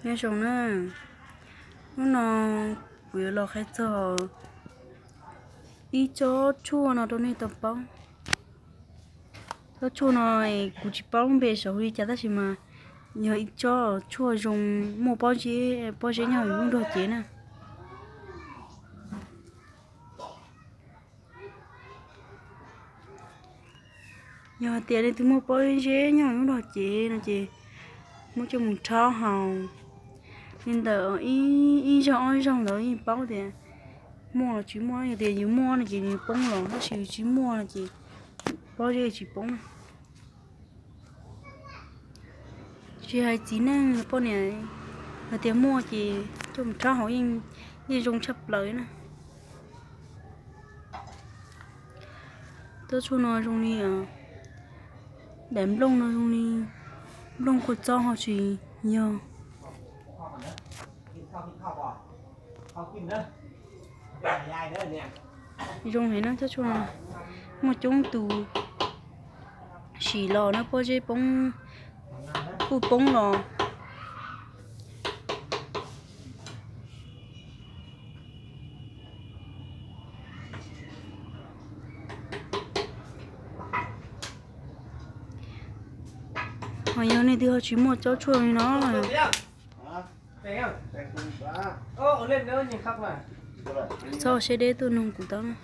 Nyob zoo na, hnub no kuv yuav los qhia txog ib tsob tshuaj no rau nej tau paub. Tsob tshuaj no kuv tsis paub npe sav li cas tab sis mas yog ib tsob tshuaj zoo, muaj pob zeb, pob zeb nyob hauv lub nrog cev na. Yog tias leej twg muaj pob zeb nyob hauv lub nrog cev no ces muab coj mus rhaub haus li ntawm ib zaug ob zaug ntawd yeej paub tias muaj los tsis muaj. Yog tias yus muaj no ces nws poob los, tab sis yus tsis muaj no ces pob zeb tsis poob na. Tsis hais txiv neej poj niam, hais tias muaj ces coj mus rhaub haus yeej, yeej zoo tshaj plaws na. Tsob tshuaj no zoo li daim nplooj no, zoo li nplooj kua txob ho tsis yog. Zoo heev na tsob tshuaj no, muaj coob tus sim los na pob zeb poob, kuj poob los. Ho yog leej twg ho tsis muaj tsob tshuaj li no, txhob siab deb tuaj nug kuv tau na.